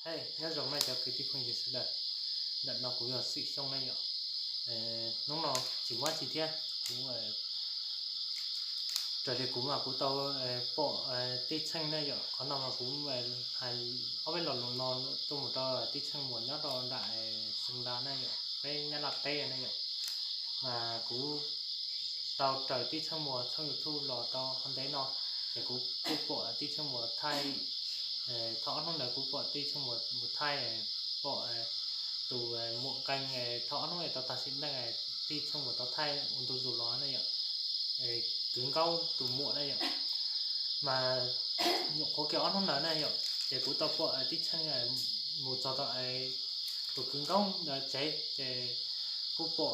Hej, nyob zoo nej cov kwv tij phooj ywg sawv daws. Ntawm no kuv yog Xwm Xyooj na yom. Hnub no tsis muaj tsi thiab, kuv raws li kuv mas kuv tau pom tij Tsheej na yom. Qhov no mas kuv hais ob peb lo lus no tuaj mus rau tij Tsheej Muas nyob rau nram Xeev Las na yom, peb Nyab Laj teb na yom. Mas kuv tau raws tij Tsheej Muas tshooj YouTube los tau qhov ntev no, ces kuv kuj pom tij Tsheej Muas thaij, thaum ob hnub ntawd kuv pom tij Tsheej Muas mus thaij, pom tus muam nqee thaum ob hnub tau tag sim neej, tij Tsheej Muas tau thaij ua ntu zus los na yom, kwv Nkaub tus muam na yom. Mas nyuam qhuav kiag ob hnub ntawd na yom, ces kuv tau pom tij Tsheej mus txog tom tus kwv Nkaub ntawd tsev, ces kuj pom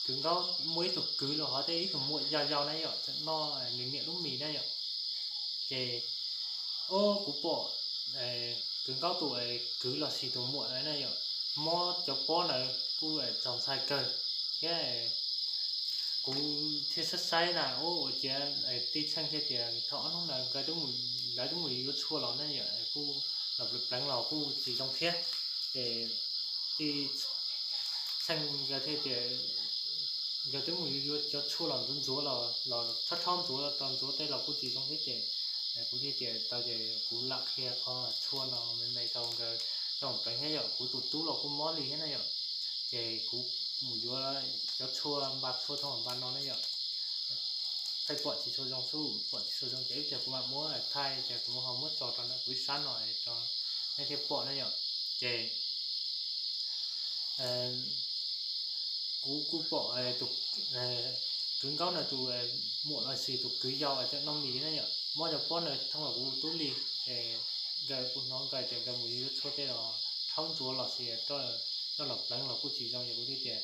kwv Nkaub muaj ib tug kwv los hov tej ib tug muam yau yau na yom, tseem noj nws niam lub mis na yom. Ces o kuv pom kwv Nkaub tus kwv los sis tus muam na yom, mob cov pob ntawd kuj txaus ntshai kawg thiab. Kuv thiaj saib saib na, ua ciav tij Tsheej thiaj tias thaum ob hnub ntawd nkawd, lawv twb mus yuav tshuaj los na yom, kuj los pleev pleev los kuj tsis zoo thiab. Ces tij Tsheej nkawd thiaj tias nkawd twb mus yuav cov tshuaj los ntxuav ntxuav los, los rhaub rhaub ntxuav rau ntxuav tej los kuj tsis zoo thiab ces kuv thiaj tias tau ces kuv lam qhia qhov tshuaj no me me rau nkawd coj mus pleev thiab yom. Kuv tus tub los kuj mob li thiab na yom, ces kuv mus yuav cov tshuaj npa tshuaj thooj npa no na yom. Pheej pom tsis tshua zoo xwb, pom tsis tshua zoo ces ib pliag kuv mam muab thaij ces kuv ho muab tso rau ntawm kuv ib sab no rau nej thiaj pom na yom. Ces kuv kuj pom tus kwv Nkaub ntawd tus muam los sis tus kwv yau tseem noj mis na yom, mob cov pob ntawd thooj los kuv tub li. Ces nkawd, kuv hnov nkawd tias nkawd mus yuav tshuaj tej los rhaub ntxuav los sis coj los pleev los kuj tsis zoo ces kuv thiaj tias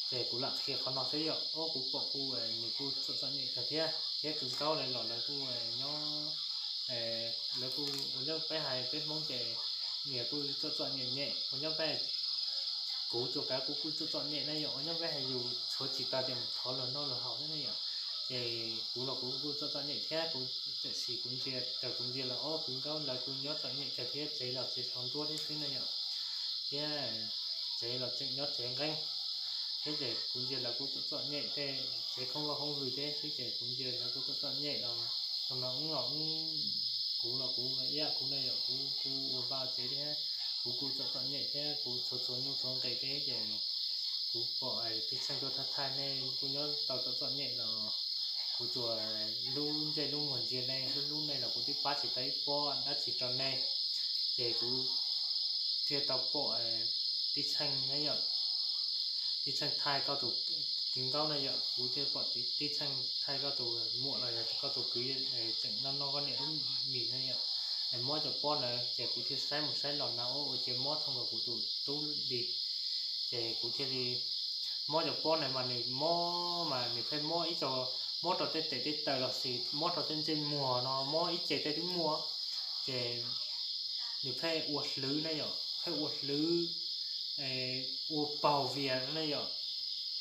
ces kuv lam qhia qhov no xwb yom. O kuv pom kuj nws kuj txom txom nyem kawg thiab, thiab kwv Nkaub lawv los lawv kuj nyob, lawv kuj ua nyob peb hais peb Hmoob ces nyias kuj txom txom nyem nyem ua nyob peb. Kuv tsuas kav kuv kuj txom txom nyem na yom, ua nyob peb hais yus tshuav tsis tau ces mus thov luag noj luag haus xwb na yom. Ces kuv los kuv kuj txom txom nyem thiab, kuv tiam sis kuv ntsia, raws kuv ntsia los o kwv Nkaub lawv kuj nyob txom nyem kawg thiab, tsev los tsev tshav ntuab thiab xwb na yom, thiab tsev los tseem nyob tsev nqeeb thiab ces kuv ntsia lawv kuj txom txom nyem tej, tsev khoob vaj khoob hws thiab xwb ces kuv ntsia lawv kuj txom txom nyem los, los no wb los wb, kuv los kuv ib yam kuv na yom, kuv kuj ua vaj tsev thiab, kuv kuj txom txom nyem thiab, kuv tshuav txhua nuj txhua nqes thiab ces kuv pom tij Tsheej tuaj thaij thaij nej kuj nyob tau txom txom nyem los kuv tsuas lub ntsej lub muag ntsia nej hlub hlub nej los kuv twb pab tsis tau ib pob dab tsi rau nej. Ces kuv thiaj tau pom tij Tsheej na yom, tij Tsheej thaij koj tus kwv Nkaub na yom, kuv thiaj pom tij Tsheej thaij koj tus muam los yog koj tus kwv tseem noj noj koj niam lub mis na yom, mob cov pob ntawd ces kuv thiaj saib mus saib los na o ua ciav mob thooj nkaus kuv tus tub li. Ces kuv thiaj li, mob cov pob ntawd mas nws mob mas nws pheej mob ib co, mob rau tej tes tej taw los sis mob rau tej ntsej muag no mob ib ce tej twb muaj. Ces nws pheej ua hlwv na yom, pheej ua hlwv, ua paug vias na yom.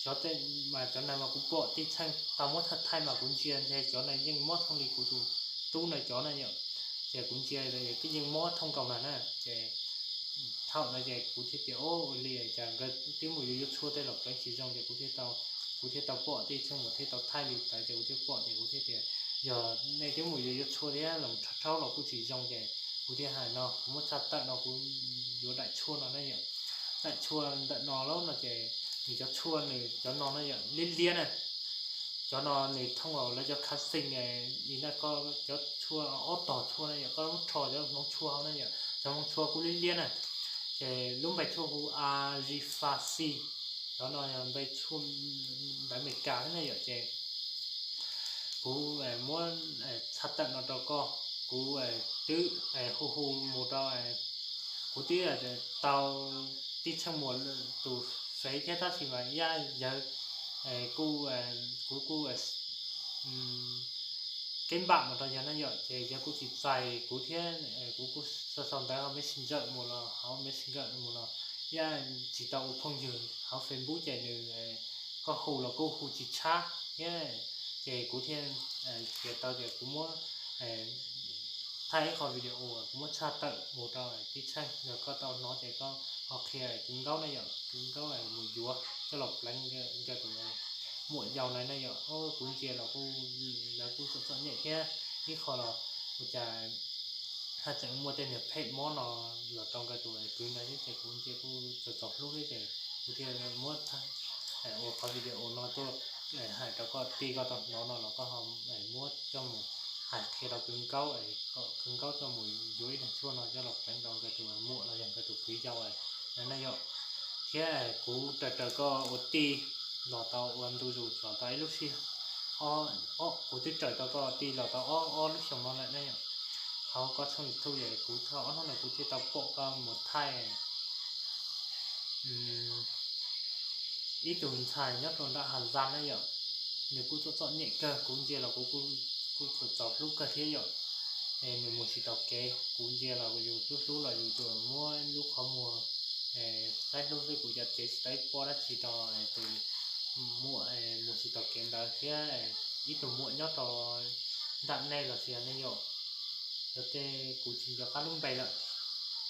Cov tej, mas cov ntawd mas kuv pom tij Tsheej tau muab thaij thaij mas kuv ntsia ntshe cov ntawd yeej mob thooj li kuv tus tub ntawd cov na yom. Ces kuv ntsia yeej mob thooj nkaus ntag na ces thaum ntawd ces kuv thiaj tias o, ua li cas nkawd twb mus yuav yuav tshuaj tej los pleev tsis zoo ces kuv thiaj tau, kuv thiaj tau pom tij Tsheej mus thiaj tau thaij li ntawd ces kuv thiaj pom ces kuv thiaj tias yog nej twb mus yuav yuav tshuaj thiab los rhaub rhaub los kuj tsis zoo ces kuv thiaj hais no kuv muab tshaj tawm no kuv yuav daim tshuaj no na yom. Daim tshuaj ntawm no lawm no ces nws cov tshuaj nws cov no na yom liab liab na. Cov no nws thooj los lawv cov khav xees li na, koj cov tshuaj ob tog tshuaj na yom, koj muab rho cov hmoov tshuaj hauv na yom, cov hmoov tshuaj kuj liab liab na. Ces lub npe tshuaj hu Azifaxi, cov no yog npe tshuaj ntawv Amelikas thiab na yom ces kuv muab tshaj tawm no rau koj, kuv twb hu hu mus rau, kuv twb tau tij Tsheej Muas tus fev thiab tab sis mas yaj yawg kuj, kuv kuj keeb npam mus rau yawg na yom ces yawg kuj tsis txais kuv thiab, kuv kuj sau sau ntawv hauv Messenger mus los, hauv Messenger mus los yaj tsis tau ua phooj ywg, hauv Facebook ces nws, koj hu los kuj hu tsis tshab thiab. Ces kuv thiaj tias tau tias kuv muab thaij ib qho video kuv muab tshaj tawm mus rau tib tsheej, yog koj tau hnov ces koj ho qhia kwv Nkaub na yom, kwv Nkaub mus yuav coj los pleev nkawd tus muam yau na na yom. Kuv ntsia los kuj, lawv kuj txom txom nyem thiab, ib qho los ua cas haj tseem muaj tej niag phem mob no los rau nkawd tus kwv ntawd thiab ces kuv ntsia kuj txaus txaus hlub thiab ces kuv thiaj muab ua qhov video no tuaj hais rau koj tij, koj tau hnov no los koj ho muab coj mus hais qhia rau kwv Nkaub, kom kwv Nkaub coj mus yuav ib daig tshuaj no coj los pleev rau nkawd tus muam los yog nkawd tus kwv yau na yom. Thiab kuv raws raws koj ua tij los tau ua ntu zus los tau ib lub sij, kuv twb raws tau koj tij los tau ob ob lub xyoo no lawm na yom. Hauv koj tshooj YouTube es kuv txog ob hnub no kuv thiaj tau pom koj mus thaij ib tug ntxhais nyob rau nram Has Zaj na yom. Nws kuj txom txom nyem kawg, kuv ntsia los kuv kuj txaus txaus hlub kawg thiab yom. Nws mus tsis taus kev, kuv ntsia los yus hlub hlub los yus tsuas muab lub qhov muag saib hlub xwb, kuv cov tsev tsis tau ib pob dab tsi rau tus muam mus tsis taus kev ntawd thiab. Ib tug muam nyob rau nram nej los sis yog nej yom, yog tej kuv tsis nco qab lub npe lawm,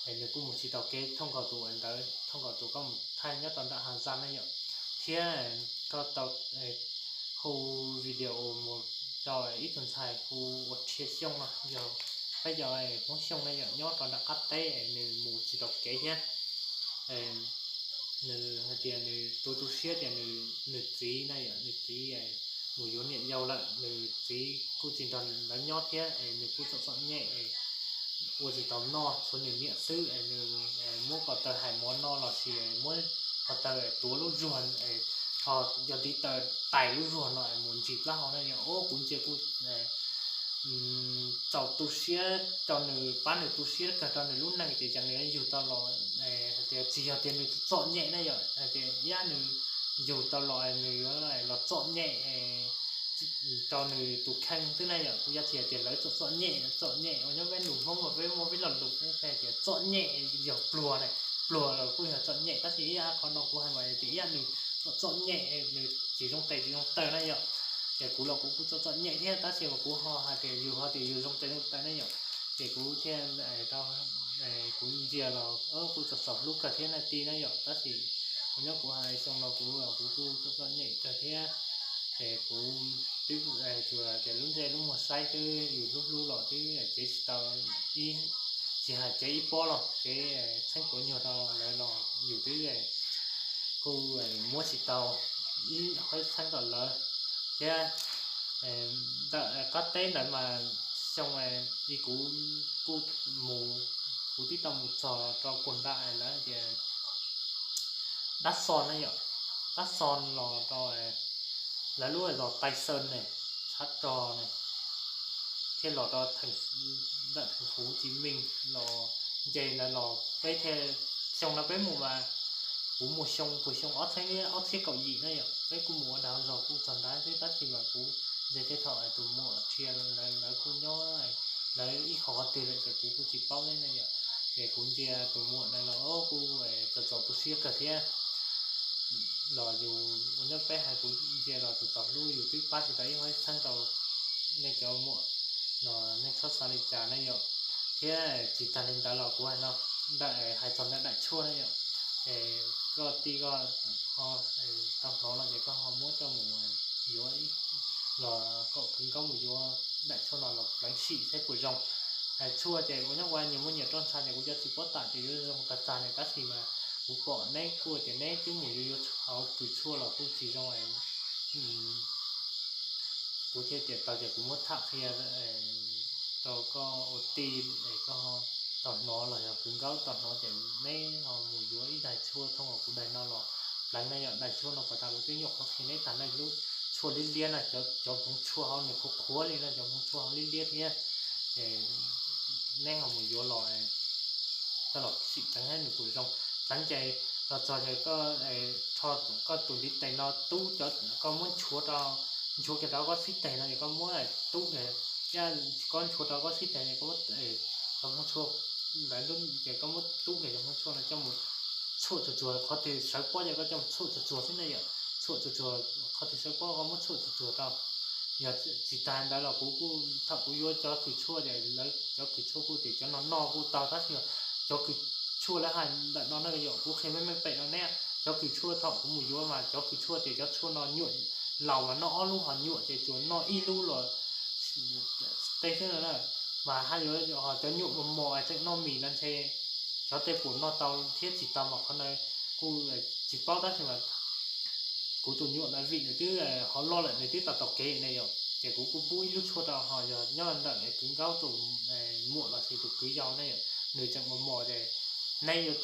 es nws kuj mus tsis taus kev thooj nkaus tus ntawd, thooj nkaus tus koj mus thaij nyob rau nram Has Zaj na yom. Thiab koj tau hu video mus rau ib tug ntxhais hu ua Rhia Xyooj no, yog peb cov Hmoob Xyooj na yom, nyob rau nram qab teb, nws mus tsis taus kev thiab. Nws hais tias nws tu tu siab tias nws txiv na yom, nws txiv mus yuav niam yau lawm, nws txiv kuj tsis nrog lawv nyob thiab, nws kuj txom txom nyem, ua tsis tau noj, tshuav nws niam xwb, nws muab ko taw hais mov noj los sis muab ko taw tuav lub zuag, ho yog ntiv taw tais lub zuag no mus ntsis plaub hau na yom. Kuv ntsia kuj txaus tu siab rau nws, pab nws tu siab kawg rau nws lub neej tias cas nws yuav yug tau los, hais tias tsis yog tias nws txom nyem na yom, hais tias ib yam nws yug tau los nws yuav los txom nyem rau nws tus kheej xwb na yom. Kuv yog tsis hais tias lawv txom txom nyem, txom nyem uas nyob peb lus Hmoob mas peb muaj peb lo lus hais tias txom nyem yog pluag na, pluag los kuj yog txom nyem, tab sis ib yam qhov no kuv hais mas tias ib yam nws txom txom nyem, nws tsis zoo tes tsis zoo taw na yom. Ces kuv los kuv kuj txom txom nyem thiab, tab sis mas kuv ho hais tias yus ho tias yus zoo tes zoo taw na yom. Ces kuv thiaj tau, kuv ntsia los kuj txaus txaus hlub kawg thiab na tij na yom, tab sis kuv nyob kuv hais xyoo no kuv kuv kuj txom txom nyem kawg thiab. Ces kuv twb tsuas tias lub ntsej lub muag saib twb yus hlub hlub los twb cev tsis tau, ib, tsis hais cev ib pob los cev txheeb tuav nyuag rau lawv los yus twb kuj muab tsis tau ib qhov txheeb rau lawv thiab. Ntawm qab teb ntawd mas xyoo i kuv kuj mus, kuv twb tau mus txog rau puag nram lawv tias Dab Xo na yom, Dab Xo los rau lawv lub zos Taij Xeeb ne, Tshav Rog ne, thiaj los rau ntawm theem Huv Tsis Meej los nce ntawd los peb thiaj, xyoo no peb mus mas kuv mus xyoo puag xyoo ob txhiab, ob txhiab kaum yim na yom, peb kuj mus ua dag zog kuj txog ntawd xwb, tab sis mas kuv ntshe tej thaum tus muam Rhia lawv kuj nyob lawv ib qho qhov twg lawm ces kuv kuj tsis paub thiab na yom. Ces kuv ntsia tus muam ntawd los kuj txaus txaus tu siab kawg thiab. Los yus ua nyob peb hais kuv ntsia los tus txaus hlub yus twb pab tsis tau ib qho txheeb rau nej cov muam los nej txhob xav li cas na yom. Thiab tsis tag li ntawd los kuv hais no, ntawm hais txog ntawm daim tshuaj na yom, es koj tij koj ho tau hnov no ces koj ho muab coj mus yuav los kom kwv Nkauj mus yuav daim tshuaj no los pleev sim saib puas zoo. Hais tshuaj ces ua nyob ua nyias muaj nyias roj ntsha ces kuv cov tsis paub tam ces yuav zoo tag tag ne, tab sis mas kuv pom neb kuj tias neb twb mus yuav yuav hauv kws tshuaj los kuj tsis zoo. Kuv thiaj tias tau ces kuv muab tham qhia rau koj ua tij es koj tau hnov los yog kwv Nkauj tau hnov ces neb ho mus yuav ib daig tshuaj thooj kuv daim no los pleev na yom. Daim tshuaj no puas tas kuv twb nyuam qhuav qhia neb tag, neb lub tshuaj liab liab na, cov hmoov tshuaj hauv nws qhuav qhuav li no, cov hmoov tshuaj hauv liab liab thiab. Neb ho mus yuav los coj los sim pleev saib nws puas zoo. Pleev ces los txog ces koj tus ntiv tes no tub, koj muab nchuav rau, nchuav kiag rau koj xib teg no ces koj muab tub kiag, koj nchuav rau koj xib teg no, cov hmoov tshuaj ntawd ces koj muab tub kiag cov hmoov tshuaj no coj mus txhuam tsuag tsuag, qhov twg sawv pob ces koj coj mus txhuam tsuag tsuag xwb na yom. Txhuam tsuag tsuag, qhov twg sawv pob koj muab txhuam tsuag tsuag rau. Yog tsis tas ntawd los kuv kuj thaum kuv yuav cov kws tshuaj ces lawv cov kws tshuaj kuj tias cov no noj kuj tau, tab sis cov kws tshuaj lawv hais ntawm no na yom, kuv qhia meej meej pem no ne, cov kws tshuaj thaum kuv mus yuav mas cov kws tshuaj tias cov tshuaj no nyuam, laus mas noj ob lub, ho nyuam ces tsuas noj ib lub los tej xwb no na. Mas hais yuav ho cov nyuam mos mos tseem noj mis no ntshe xyov tej puas noj tau thiab tsis tau mas qhov no kuj tsis paub, tab sis mas kuv tus nyuam ntawd vim nws twb ho loj lawm, nws twb tau taus kev ne yom, ces kuv kuj pub ib lub tshuaj rau, ho yog nyob ntawm kwv nkaub tus muam los sis tus kwv yau ne yom, nws tseem mos mos ces neb, yog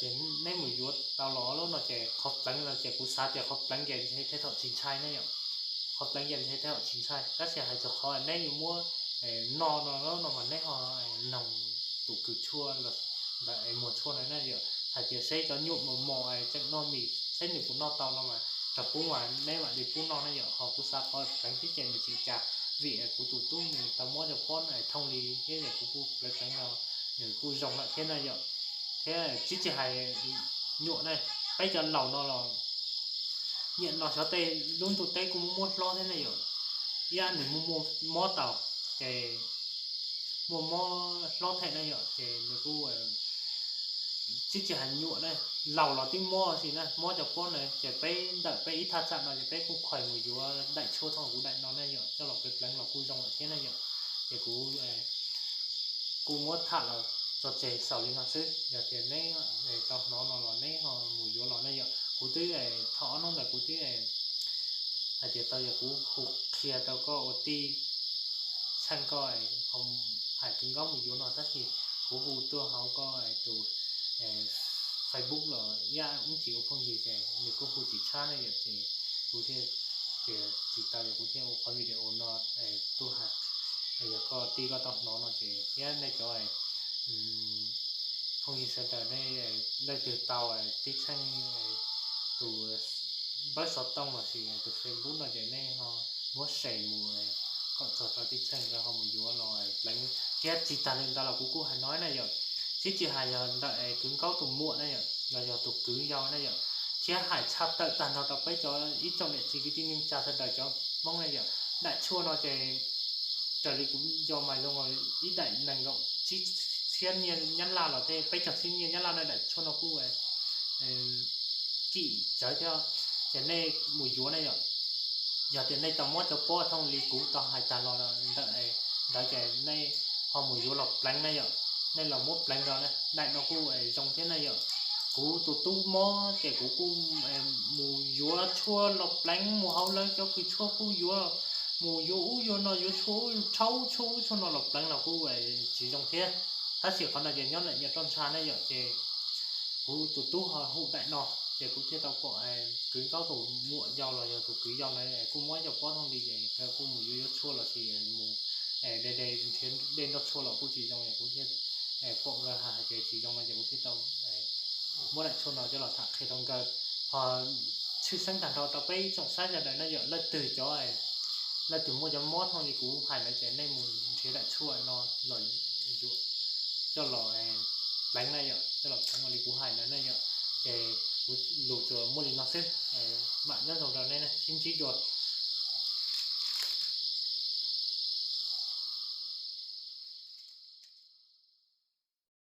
tias neb mus yuav tau los lub no ces qhov pleev no ces kuv xav tias qhov pleev ces ntshe tej thaum tsis ntshai ne yom, qhov pleev ces ntshe tej thaum tsis ntshai, tab sis hais txog qhov neb yuav muab noj no no mas neb ho noog tus kws tshuaj los ntawm muag tshuaj no na yom, hais tias seb cov nyuam mos mos tseem noj mis seb nws puas noj tau no mas rau pub mas neb mam li pub noj na yom, ho kuv xav qhov pleev thiab ces nws tsis cas, vim kuv tus tub nws tau muab cov pob thooj li thiab ces kuv kuj pleev pleev no nws kuj zoo lawm thiab na yom. Thiab tsis tsis hais nyuam na, peb cov laus no los nyiam no xyov tej lub ntuj teb kuj muaj muab hlob thiab ne yom, ib yam nws muaj muaj mob tau, ces muaj mob hlob them na yom, ces nws kuj tsis tsis hais nyuam na, laus los twb mob xwb na, mob cov pob na, ces peb ntawm peb ib thaj tsam no ces peb kuj khuem mus yuav daim tshuaj thooj kuv daim no ne yom, coj los pleev pleev los kuj zoo lawm thiab ne yom. Ces kuv kuj muab tham los tso tseg xaus li no xwb, yog tias neb tau hnov no los neb ho mus yuav los ne yom. Kuv twb thaum ob hnub ntawd kuv twb hais tias tau yog kuv hu qhia rau koj ua tij Tsheej koj hais kwv nkaub mus yuav no, tab sis kuv hu tuaj hauv koj tus Facebook los ib yam ub tsis ua phooj ywg ces nws kuj hu tsis tshab ne yom, ces kuv thiaj tias tsis tau yog kuv thiaj ua qhov video no tuaj hais. Yog koj tij koj tau hnov no ces thiab nej cov phooj ywg sawv daws nej leej twg tau tib Tsheej tus npawb xov tooj los sis tus Facebook no ces nej ho muab share mus kom txog rau tib Tsheej nkawd ho mus yuav los pleev. Thiab tsis tas li ntawd los kuv kuj hais no na yom, tsis tsis hais yog ntawm kwv nkaub tus muam na yom los yog tus kwv yau na yom, thiab hais tshaj tawm tag nrho rau peb cov ib tsoom niam txiv kwv tij neej tsa sawv daws cov Hmoob na yom, daim tshuaj no ces raws li kuv nco mas zoo ib daim nees nkaum tsib txhiab nyiaj Nyab Laj los tej peb caug txhiab nyiaj Nyab Laj na, daim tshuaj no kuj kim tsawv thiab. Ces nej mus yuav ne yom, yog tias nej tau muab cov pob thooj li kuv tau hais tag los ntawm ntawd ces nej ho mus yuav los pleev na yom, nej los muab pleev los na, daim no kuj zoo thiab na yom. Kuv tus tub mob ces kuv kuj mus yuav tshuaj los pleev, mus hauv lawv cov kws tshuaj kuj yuav, mus yuav ub yuav no, yuav tshuaj ub, rhaub tshuaj ub tshuaj no los pleev los kuj tsis zoo thiab. Tab sis qhov no ces nyob ntawm nyias roj ntsha ne yom, ces kuv tus tub ho hu daim no ces kuv thiaj tau pom kwv nkaub tus muam yau los yog tus kwv yau na kuj muab cov pob thooj li ces kuj mus yuav yuav tshuaj los sis mus de de nrhiav dej nroj tshuaj los kuj tsis zoo, kuv thiaj pom nkawd hais tias tsis zoo no ces kuv thiaj tau muab daim tshuaj no coj los tham qhia rau nkawd. Ho tshwj xeeb tag nrho rau peb ib tsoom saib sawv daws na yom, leej twg cov leej twg muaj cov mob thooj li kuv hais ntawd ces nej mus nrhiav daim tshuaj no los yuav coj los pleev na yom, coj los pleev li kuv hais ntawd na yom. Ces kuv lus tsuas muaj li no xwb, mam nyob zoo rau nej, sib ntsib dua.